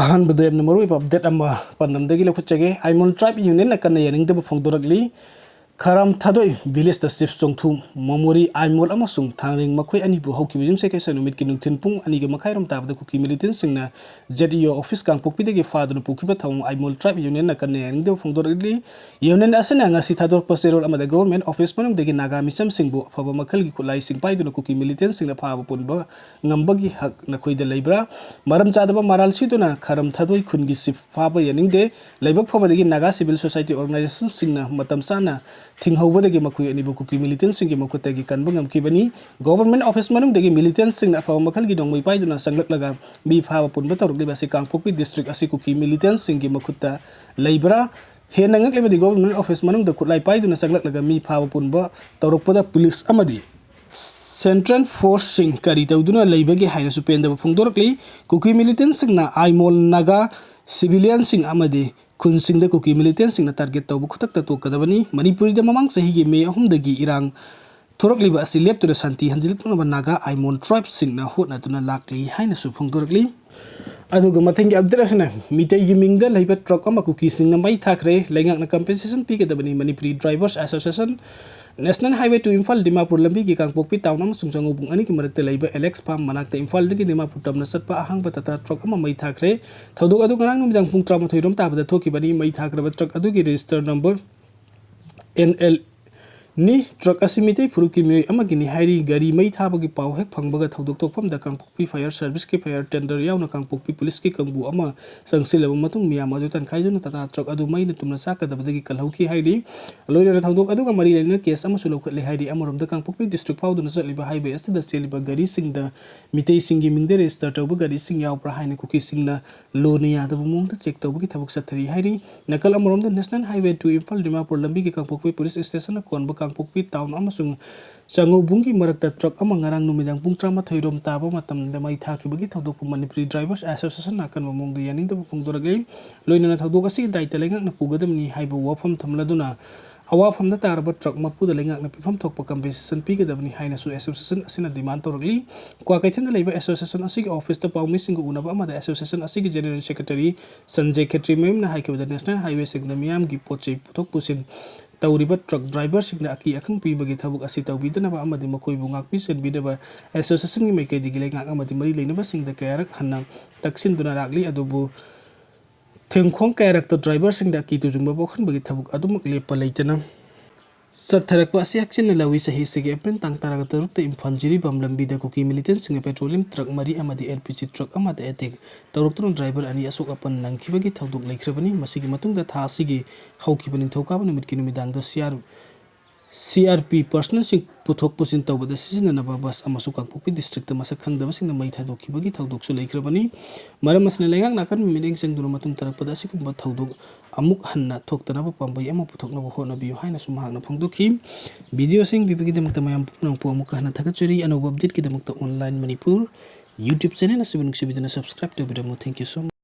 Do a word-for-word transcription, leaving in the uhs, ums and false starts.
ꯑꯍꯥꯟꯕꯗ ꯌꯥꯝꯅ ꯃꯔꯨꯑꯣꯏꯕ ꯑꯞꯗꯦꯠ ꯑꯃ ꯄꯥꯟꯗꯝꯗꯒꯤ ꯂꯧꯈꯠꯆꯒꯦ꯫ ꯑꯥꯏꯃꯣꯜ ꯇ꯭ꯔꯥꯏꯕ ꯌꯨꯅꯤꯌꯟꯅ ꯀꯟꯅ ꯌꯥꯅꯤꯡꯗꯕ ꯐꯣꯡꯗꯣꯔꯛꯂꯤ꯫ ꯈꯔꯝ ꯊꯥꯗꯣꯏ ꯚꯤꯂꯦꯖꯇ ꯆꯤꯐ ꯆꯣꯡꯊꯨ ꯃꯣꯃꯣꯔꯤ ꯑꯥꯏꯃꯣꯜ ꯑꯃꯁꯨꯡ ꯊꯥꯡꯔꯦꯡ ꯃꯈꯣꯏ ꯑꯅꯤꯕꯨ ꯍꯧꯈꯤꯕ ꯌꯨꯝꯁꯀꯩꯁ ꯅꯨꯃꯤꯠꯀꯤ ꯅꯨꯡꯊꯤꯜ ꯄꯨꯡ ꯑꯅꯤꯒ ꯃꯈꯥꯏꯔꯣꯝ ꯇꯥꯕꯗ ꯀꯨꯀꯤ ꯃꯤꯂꯤꯇꯦꯟꯁꯤꯡꯅ ꯖꯦꯠ ꯏ ꯑꯣ ꯑꯣꯐꯤꯁ ꯀꯥꯡꯄꯣꯛꯄꯤꯗꯒꯤ ꯐꯥꯗꯨꯅ ꯄꯨꯈꯤꯕ ꯊꯧꯑꯣꯡ ꯑꯥꯏꯃꯣꯜ ꯇ꯭ꯔꯥꯏꯕ ꯌꯨꯅꯤꯌꯟꯅ ꯀꯟꯅ ꯌꯥꯅꯤꯡꯗꯕ ꯐꯣꯡꯗꯣꯔꯛꯂꯤ꯫ ꯌꯨꯅꯤꯌꯟ ꯑꯁꯤꯅ ꯉꯁꯤ ꯊꯥꯗꯣꯔꯛꯄ ꯆꯦꯔꯣꯜ ꯑꯃꯗ ꯒꯣꯚꯔꯟꯃꯦꯟꯠ ꯑꯣꯐꯤꯁ ꯃꯅꯨꯡꯗꯒꯤ ꯅꯥꯒꯥ ꯃꯤꯆꯝꯁꯤꯡꯕꯨ ꯑꯐꯕ ꯃꯈꯜꯒꯤ ꯈꯨꯠꯂꯥꯏꯁꯤꯡ ꯄꯥꯏꯗꯨꯅ ꯀꯨꯀꯤ ꯃꯤꯂꯤꯇꯦꯟꯁꯤꯡꯅ ꯐꯥꯕ ꯄꯨꯟꯕ ꯉꯝꯕꯒꯤ ꯍꯛ ꯅꯈꯣꯏꯗ ꯂꯩꯕ꯭ꯔꯥ? ꯃꯔꯝ ꯆꯥꯗꯕ ꯃꯔꯥꯜ ꯁꯤꯗꯨꯅ ꯈꯔꯝ ꯊꯥꯗꯣꯏ ꯈꯨꯟꯒꯤ ꯆꯤꯐ ꯐꯥꯕ ꯌꯥꯅꯤꯡꯗꯦ꯫ ꯂꯥꯏꯕꯛ ꯐꯕꯗꯒꯤ ꯅꯥꯒꯥ ꯁꯤꯚꯤꯜ ꯁꯣꯁꯥꯏꯇꯤ ꯑꯣꯔꯒꯅꯥꯏꯖꯦꯁꯟꯁꯤꯡꯅ ꯃꯇꯝ ꯆꯥꯅ ꯊꯤꯡꯍꯧꯕꯗꯒꯤ ꯃꯈꯣꯏ ꯑꯅꯤꯕꯨ ꯀꯨꯀꯤ ꯃꯤꯂꯤꯇꯦꯟꯁꯤꯡꯒꯤ ꯃꯈꯨꯠꯇꯒꯤ ꯀꯟꯕ ꯉꯝꯈꯤꯕꯅꯤ꯫ ꯒꯣꯚꯔꯟꯃꯦꯟꯠ ꯑꯣꯐꯤꯁ ꯃꯅꯨꯡꯗꯒꯤ ꯃꯤꯂꯤꯇꯦꯟꯁꯤꯡꯅ ꯑꯐꯕ ꯃꯈꯜꯒꯤ ꯅꯣꯡꯃꯩ ꯄꯥꯏꯗꯨꯅ ꯆꯪꯂꯛꯂꯒ ꯃꯤ ꯐꯥꯕ ꯄꯨꯟꯕ ꯇꯧꯔꯛꯂꯤꯕ ꯑꯁꯤ ꯀꯥꯡꯄꯣꯛꯄꯤ ꯗꯤꯁꯇ꯭ꯔꯤꯛ ꯑꯁꯤ ꯀꯨꯀꯤ ꯃꯤꯂꯤꯇꯦꯟꯁꯤꯡꯒꯤ ꯃꯈꯨꯠꯇ ꯂꯩꯕ꯭ꯔꯥ? ꯍꯦꯟꯅ ꯉꯛꯂꯤꯕꯗꯤ ꯒꯣꯚꯔꯟꯃꯦꯟꯠ ꯑꯣꯐꯤꯁ ꯃꯅꯨꯡꯗ ꯈꯨꯠꯂꯥꯏ ꯄꯥꯏꯗꯨꯅ ꯆꯪꯂꯛꯂꯒ ꯃꯤ ꯐꯥꯕ ꯄꯨꯟꯕ ꯇꯧꯔꯛꯄꯗ ꯄꯨꯂꯤꯁ ꯑꯃꯗꯤ ꯁꯦꯟꯇ꯭ꯔꯦꯜ ꯐꯣꯔꯁꯁꯤꯡ ꯀꯔꯤ ꯇꯧꯗꯨꯅ ꯂꯩꯕꯒꯦ ꯍꯥꯏꯅꯁꯨ ꯄꯦꯟꯗꯕ ꯐꯣꯡꯗꯣꯔꯛꯂꯤ꯫ ꯀꯨꯀꯤ ꯃꯤꯂꯤꯇꯦꯟꯁꯤꯡꯅ ꯑꯥꯏꯃꯣꯜ ꯅꯥꯒꯥ ꯁꯤꯚꯤꯂꯤꯌꯟꯁꯤꯡ ꯑꯃꯗꯤ ꯈꯨꯟꯁꯤꯡꯗ ꯀꯨꯀꯤ ꯃꯤꯂꯤꯇꯦꯟꯁꯤꯡꯅ ꯇꯥꯔꯒꯦꯠ ꯇꯧꯕ ꯈꯨꯗꯛꯇ ꯇꯣꯛꯀꯗꯕꯅꯤ꯫ ꯃꯅꯤꯄꯨꯔꯤꯗ ꯃꯃꯥꯡ ꯆꯍꯤꯒꯤ ꯃꯦ ꯑꯍꯨꯝꯗꯒꯤ ꯏꯔꯥꯡ ꯊꯣꯔꯛꯂꯤꯕ ꯑꯁꯤ ꯂꯦꯞꯇꯨꯅ ꯁꯥꯟꯇꯤ ꯍꯟꯖꯤꯜꯂꯛꯅꯕ ꯅꯥꯒꯥ ꯑꯥꯏꯃꯣꯜ ꯇ꯭ꯔꯥꯏꯕꯁꯤꯡꯅ ꯍꯣꯠꯅꯗꯨꯅ ꯂꯥꯛꯂꯤ ꯍꯥꯏꯅꯁꯨ ꯐꯣꯡꯗꯣꯔꯛꯂꯤ꯫ ꯑꯗꯨꯒ ꯃꯊꯪꯒꯤ ꯑꯞꯗꯦꯠ ꯑꯁꯤꯅ ꯃꯤꯇꯩꯒꯤ ꯃꯤꯡꯗ ꯂꯩꯕ ꯇ꯭ꯔꯛ ꯑꯃ ꯀꯨꯀꯤꯁꯤꯡꯅ ꯃꯩ ꯊꯥꯈ꯭ꯔꯦ꯫ ꯂꯩꯉꯥꯛꯅ ꯀꯝꯄꯦꯟꯁꯦꯁꯟ ꯄꯤꯒꯗꯕꯅꯤ꯫ Manipuri drivers association national highway two Imphal Dimapur ꯂꯝꯕꯤꯒꯤ ꯀꯥꯡꯄꯣꯛꯄꯤ ꯇꯥꯎꯟ ꯑꯃꯁꯨꯡ ꯆꯥꯉꯧꯕꯨꯡ ꯑꯅꯤꯒꯤ ꯃꯔꯛꯇ ꯂꯩꯕ ꯑꯦꯂꯦꯛꯁ ꯐꯥꯝ ꯃꯅꯥꯛꯇ ꯏꯝꯐꯥꯜꯗꯒꯤ ꯗꯤꯃꯥꯄꯨꯔ ꯇꯝꯅ ꯆꯠꯄ ꯑꯍꯥꯡꯕ ꯇꯥꯇꯥ ꯇ꯭ꯔꯛ ꯑꯃ ꯃꯩ ꯊꯥꯈ꯭ꯔꯦ꯫ ꯊꯧꯗꯣꯛ ꯑꯗꯨ ꯉꯔꯥꯡ ꯅꯨꯃꯤꯗꯥꯡ ꯄꯨꯡ ꯇꯔꯥꯃꯥꯊꯣꯏ ꯔꯣꯝ ꯇꯥꯕꯗ ꯊꯣꯛꯈꯤꯕꯅꯤ꯫ ꯃꯩ ꯊꯥꯈ꯭ꯔꯕ ꯇ꯭ꯔꯛ ꯑꯗꯨꯒꯤ ꯔꯦꯖꯤꯁꯇꯔ ꯅꯝꯕꯔ ꯑꯦꯟ ꯑꯦꯜ ꯅꯤ꯫ ꯇ꯭ꯔꯛ ꯑꯁꯤ ꯃꯤꯇꯩ ꯐꯨꯔꯨꯞꯀꯤ ꯃꯤꯑꯣꯏ ꯑꯃꯒꯤꯅꯤ ꯍꯥꯏꯔꯤ꯫ ꯒꯥꯔꯤ ꯃꯩ ꯊꯥꯕꯒꯤ ꯄꯥꯎ ꯍꯦꯛ ꯐꯪꯕꯒ ꯊꯧꯗꯣꯛ ꯊꯣꯛꯐꯝꯗ ꯀꯥꯡꯄꯣꯛꯄꯤ ꯐꯥꯌꯔ ꯁꯥꯔꯚꯤꯁꯀꯤ ꯐꯥꯌꯔ ꯇꯦꯟꯗꯔ ꯌꯥꯎꯅ ꯀꯥꯡꯄꯣꯛꯄꯤ ꯄꯨꯂꯤꯁꯀꯤ ꯀꯥꯡꯕꯨ ꯑꯃ ꯆꯪꯁꯤꯜꯂꯕ ꯃꯇꯨꯡ ꯃꯤꯌꯥꯝ ꯑꯗꯨ ꯇꯟꯈꯥꯏꯗꯨꯅ ꯇꯥꯇꯥ ꯇ꯭ꯔꯛ ꯑꯗꯨ ꯃꯩꯅ ꯇꯨꯝꯅ ꯆꯥꯛꯀꯗꯕꯗꯒꯤ ꯀꯜꯍꯧꯈꯤ ꯍꯥꯏꯔꯤ꯫ ꯂꯣꯏꯅꯅ ꯊꯧꯗꯣꯛ ꯑꯗꯨꯒ ꯃꯔꯤ ꯂꯩꯅꯅ ꯀꯦꯁ ꯑꯃꯁꯨ ꯂꯧꯈꯠꯂꯦ ꯍꯥꯏꯔꯤ꯫ ꯑꯃꯔꯣꯝꯗ ꯀꯥꯡꯄꯣꯛꯄꯤ ꯗꯤꯁꯇ꯭ꯔꯤꯛ ꯐꯥꯎꯗꯨꯅ ꯆꯠꯂꯤꯕ ꯍꯥꯏꯋꯦ ꯑꯁꯤꯗ ꯆꯦꯜꯂꯤꯕ ꯒꯥꯔꯤꯁꯤꯡꯗ ꯃꯤꯇꯩꯁꯤꯡꯒꯤ ꯃꯤꯡꯗ ꯔꯦꯖꯤꯁꯇꯔ ꯇꯧꯕ ꯒꯥꯔꯤꯁꯤꯡ ꯌꯥꯎꯕ꯭ꯔꯥ ꯍꯥꯏꯅ ꯀꯨꯀꯤꯁꯤꯡꯅ ꯂꯨꯅ ꯌꯥꯗꯕ ꯃꯑꯣꯡꯗ ꯆꯦꯛ ꯇꯧꯕꯒꯤ ꯊꯕꯛ ꯆꯠꯊꯔꯤ ꯍꯥꯏꯔꯤ꯫ ꯅꯥꯀꯜ ꯑꯃꯔꯣꯝꯗ national highway two Imphal Dimapur ꯂꯝꯕꯤꯒꯤ ꯀꯥꯡꯄꯣꯛꯄꯤ ꯄꯨꯂꯤꯁ ꯁ꯭ꯇꯦꯁꯟꯅ ꯀꯣꯟꯕ ꯀꯥꯡꯄꯣꯛꯄꯤ ꯇꯥꯎꯟ ꯑꯃꯁꯨꯡ ꯆꯥꯉꯧꯕꯨꯡꯒꯤ ꯃꯔꯛꯇ ꯇ꯭ꯔꯛ ꯑꯃ ꯉꯔꯥꯡ ꯅꯨꯃꯤꯗꯥꯡ ꯄꯨꯡ ꯇꯔꯥꯃꯥꯊꯣꯏ ꯔꯣꯝ ꯇꯥꯕ ꯃꯇꯝꯗ ꯃꯩ ꯊꯥꯈꯤꯕꯒꯤ ꯊꯧꯗꯣꯛꯄꯨ ꯃꯅꯤꯄꯨꯔꯤ ꯗ꯭ꯔꯥꯏꯚꯔꯁ ꯑꯦꯁꯣꯁꯤꯌꯦꯁꯟꯅ ꯑꯀꯟꯕ ꯃꯑꯣꯡꯗ ꯌꯥꯅꯤꯡꯗꯕ ꯐꯣꯡꯗꯣꯔꯛꯂꯤ꯫ ꯂꯣꯏꯅꯅ ꯊꯧꯗꯣꯛ ꯑꯁꯤꯒꯤ ꯗꯥꯏꯇ ꯂꯩꯉꯥꯛꯅ ꯄꯨꯒꯗꯕꯅꯤ ꯍꯥꯏꯕ ꯋꯥꯐꯝ ꯊꯝꯂꯗꯨꯅ ꯑꯋꯥꯐꯝꯗ ꯇꯥꯔꯕ ꯇ꯭ꯔꯛ ꯃꯄꯨꯗ ꯂꯩꯉꯥꯛꯅ ꯄꯤꯐꯝ ꯊꯣꯛꯄ ꯀꯝꯄꯦꯟꯁꯦꯁꯟ ꯄꯤꯒꯗꯕꯅꯤ ꯍꯥꯏꯅꯁꯨ ꯑꯦꯁꯣꯁꯤꯌꯦꯁꯟ ꯑꯁꯤꯅ ꯗꯤꯃꯥꯟ ꯇꯧꯔꯛꯂꯤ꯫ ꯀ꯭ꯋꯥꯀꯩꯊꯦꯜꯗ ꯂꯩꯕ ꯑꯦꯁꯣꯁꯤꯌꯦꯁꯟ ꯑꯁꯤꯒꯤ ꯑꯣꯐꯤꯁꯇ ꯄꯥꯎꯃꯤꯁꯤꯡꯒ ꯎꯅꯕ ꯑꯃꯗ ꯑꯦꯁꯣꯁꯤꯌꯦꯁꯟ ꯑꯁꯤꯒꯤ ꯖꯦꯅꯔꯦꯜ ꯁꯦꯀ꯭ꯔꯦꯇꯔꯤ ꯁꯟꯖꯦ ꯈꯦꯇ꯭ꯔꯤꯃꯌꯨꯝꯅ ꯍꯥꯏꯈꯤꯕꯗ, ꯅꯦꯁꯅꯦꯜ ꯍꯥꯏꯋꯦꯁꯤꯡꯗ ꯃꯤꯌꯥꯝꯒꯤ ꯄꯣꯠ ꯆꯩ ꯄꯨꯊꯣꯛ ꯄꯨꯁꯤꯟ ꯇꯧꯔꯤꯕ ꯇ꯭ꯔꯛ ꯗ꯭ꯔꯥꯏꯚꯔꯁꯤꯡꯗ ꯑꯀꯤ ꯑꯈꯪ ꯄꯤꯕꯒꯤ ꯊꯕꯛ ꯑꯁꯤ ꯇꯧꯕꯤꯗꯅꯕ ꯑꯃꯗꯤ ꯃꯈꯣꯏꯕꯨ ꯉꯥꯛꯄꯤ ꯁꯦꯟꯕꯤꯅꯕ ꯑꯦꯁꯣꯁꯤꯌꯦꯁꯟꯒꯤ ꯃꯥꯏꯀꯩꯗꯒꯤ ꯂꯩꯉꯥꯛ ꯑꯃꯗꯤ ꯃꯔꯤ ꯂꯩꯅꯕꯁꯤꯡꯗ ꯀꯌꯥꯔꯛ ꯍꯟꯅ ꯇꯛꯁꯤꯟꯗꯨꯅ ꯂꯥꯛꯂꯤ꯫ ꯑꯗꯨꯕꯨ ꯊꯦꯡꯈꯣꯡ ꯀꯌꯥꯔꯛꯇ ꯗ꯭ꯔꯥꯏꯚꯔꯁꯤꯡꯗ ꯑꯀꯤ ꯇꯨꯖꯨꯡꯕ ꯄꯣꯛꯍꯟꯕꯒꯤ ꯊꯕꯛ ꯑꯗꯨꯃꯛ ꯂꯦꯞꯄ ꯂꯩꯇꯅ ꯆꯠꯊꯔꯛꯄ ꯑꯁꯤ ꯍꯛꯆꯤꯟꯅ ꯂꯧꯏ꯫ ꯆꯍꯤꯁꯤꯒꯤ ꯑꯦꯄ꯭ꯔꯤꯜ ꯇꯥꯡ ꯇꯔꯥꯇꯔꯨꯛꯇ ꯏꯝꯐꯥꯜ ꯖꯤꯔꯤꯕꯥꯝ ꯂꯝꯕꯤꯗ ꯀꯨꯀꯤ ꯃꯤꯂꯤꯇꯦꯟꯁꯤꯡꯅ ꯄꯦꯇ꯭ꯔꯣꯂꯤꯌꯝ ꯇ꯭ꯔꯛ ꯃꯔꯤ ꯑꯃꯗꯤ ꯑꯦꯜ ꯄꯤ ꯖꯤ ꯇ꯭ꯔꯛ ꯑꯃꯗ ꯑꯦꯇꯦꯛ ꯇꯧꯔꯛꯇꯨꯅ ꯗ꯭ꯔꯥꯏꯚꯔ ꯑꯅꯤ ꯑꯁꯣꯛ ꯑꯄꯟ ꯅꯪꯈꯤꯕꯒꯤ ꯊꯧꯗꯣꯛ ꯂꯩꯈ꯭ꯔꯕꯅꯤ꯫ ꯃꯁꯤꯒꯤ ꯃꯇꯨꯡꯗ ꯊꯥ ꯑꯁꯤꯒꯤ ꯍꯧꯈꯤꯕ ꯅꯤꯡꯊꯧꯀꯥꯕ ꯅꯨꯃꯤꯠꯀꯤ ꯅꯨꯃꯤꯗꯥꯡꯗ C R C R P ꯄꯔꯁꯅꯦꯜꯁꯤꯡ ꯄꯨꯊꯣꯛ ꯄꯨꯁꯤꯟ ꯇꯧꯕꯗ ꯁꯤꯖꯤꯟꯅꯅꯕ ꯕꯁ ꯑꯃꯁꯨ ꯀꯥꯡꯄꯣꯛꯄꯤ ꯗꯤꯁꯇ꯭ꯔꯤꯛꯇ ꯃꯁꯛ ꯈꯪꯗꯕꯁꯤꯡꯅ ꯃꯩ ꯊꯥꯗꯣꯛꯈꯤꯕꯒꯤ ꯊꯧꯗꯣꯛꯁꯨ ꯂꯩꯈ꯭ꯔꯕꯅꯤ꯫ ꯃꯔꯝ ꯑꯁꯤꯅ ꯂꯩꯉꯥꯛꯅ ꯑꯀꯟꯕ ꯃꯤꯠꯌꯦꯡ ꯆꯪꯗꯨꯅ ꯃꯇꯨꯡ ꯇꯥꯔꯛꯄꯗ ꯑꯁꯤꯒꯨꯝꯕ ꯊꯧꯗꯣꯛ ꯑꯃꯨꯛ ꯍꯟꯅ ꯊꯣꯛꯇꯅꯕ ꯄꯥꯝꯕꯩ ꯑꯃ ꯄꯨꯊꯣꯛꯅꯕ ꯍꯣꯠꯅꯕꯤꯌꯨ ꯍꯥꯏꯅꯁꯨ ꯃꯍꯥꯛꯅ ꯐꯣꯡꯗꯣꯛꯈꯤ꯫ ꯚꯤꯗꯤꯑꯣꯁꯤꯡ ꯄꯤꯕꯒꯤꯗꯃꯛꯇ ꯃꯌꯥꯝ ꯄꯨꯝꯅꯃꯛꯄꯨ ꯑꯃꯨꯛꯀ ꯍꯟꯅ ꯊꯥꯒꯠꯆꯔꯤ꯫ ꯑꯅꯧꯕ ꯑꯞꯗꯦꯠꯀꯤꯗꯃꯛꯇ ꯑꯣꯟꯂꯥꯏꯟ ꯃꯅꯤꯄꯨꯔ ꯌꯨꯇ꯭ꯌꯨꯕ ꯆꯦꯅꯦꯜ ꯑꯁꯤꯕꯨ ꯅꯨꯡꯁꯤꯕꯤꯗꯨꯅ subscribe ꯇꯧꯕꯤꯔꯝꯃꯨ꯫ Thank you so much꯫